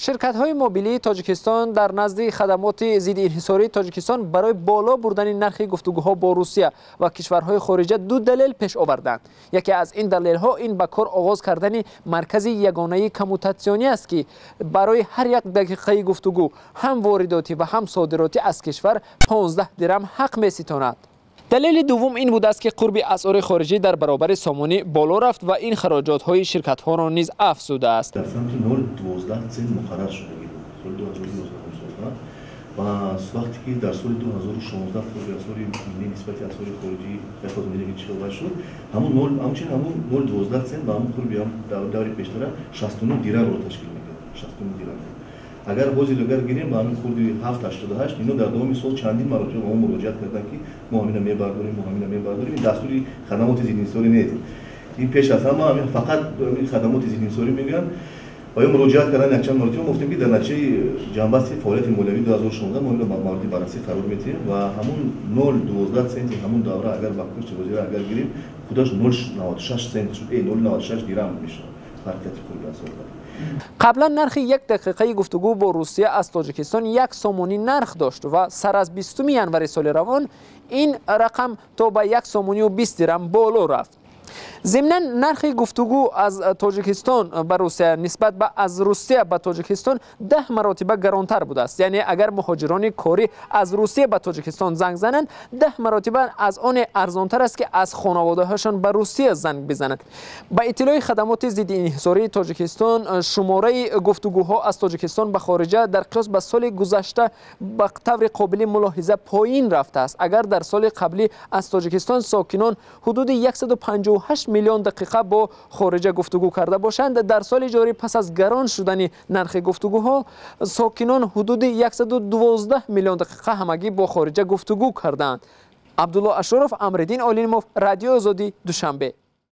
Ширкатҳои мобилии Тоҷикистон дар назди хадамоти зидди инҳисории Тоҷикистон барои боло бурдани нархи гуфтугӯҳо бо Русия ва кишварҳои хориҷа ду далел пеш оварданд. Яке аз ин далелҳо ин ба кор оғоз кардани маркази ягонаи коммутатсионӣ аст, ки барои ҳар як дақиқаи гуфтугӯ ҳам воридотӣ ва ҳам содиротӣ аз кишвар 15 дирам ҳақ меситонад. Далели дуввум ин будааст, ки қурби асъори хориҷӣ дар баробари сомонӣ боло рафт ва ин хароҷотҳои ширкатҳоро низ афзудааст. Дар самти 0,12 цент муқаррар шудагӣ буд соли 2011 ва вақте ки дар соли 2016 қурби асъори миллӣ нисбати асъори хориҷӣ миллӣ чӣ хел шуд, ҳамун ҳамчунин ҳамун 0,12 цент ба ҳамун қурби ҳам даври пештара 69 дирамро ташкил мекард, 69 дирам. Агар ҳозир агар гирем ба ҳамин хурди 7,88, ино дар давоми сол чандин маротиба ба мо муроҷиат карданд, ки мо ҳамина мебардорем, мо ҳамина мебардорем. Ин дастури хадамоти зиддиинҳисорӣ нест, ин пеш аз ҳама ҳамин фақат хадамоти зиддиинҳисорӣ мегӯянд ва ё муроҷиат кардан якчанд маротиба. Мо гуфтем, ки дар натиҷаи ҷамъбасти фаъолияти молиявии 2016 мо инро ба мавриди баррасӣ қарор медиҳем ва ҳамун 0,12 центи ҳамун давра агар ба курси ҳозира агар гирем, худаш 0,96 цент шуд, 0,96 дирам мешавад фарқияти қурби асъор. Қаблан нархи як дақиқаи гуфтугӯ бо Русия аз Тоҷикистон 1 сомонӣ нарх дошт ва сар аз 20 январи соли равон ин рақам то ба 1 сомонию 20 дирам боло рафт. Зимнан, нархи гуфтугӯ аз Тоҷикистон ба Русия нисбат ба аз Русия ба Тоҷикистон 10 маротиба гаронтар будааст. Яъне агар муҳоҷирони корӣ аз Русия ба Тоҷикистон занг зананд, 10 маротиба аз оне арзонтар аст, ки аз хонаводаҳояшон ба Русия занг бизананд. Ба иттилои хадамоти зидди инҳисории Тоҷикистон, шумораи гуфтугӯҳо аз Тоҷикистон ба хориҷа дар қиёс ба соли гузашта ба таври қобили мулоҳиза поин рафтааст. Агар дар соли қаблӣ аз Тоҷикистон сокинон ҳудуди 158 миллион дақиқа бо хориҷа гуфтугӯ карда бошанд, дар соли ҷорӣ пас аз гарон шудани нархи гуфтугӯҳо сокинон ҳудуди 112 миллион дақиқа ҳамагӣ бо хориҷа гуфтугӯ кардаанд. Абдулло Ашуров, Амриддин Олимов, Радиои Озодӣ, Душанбе.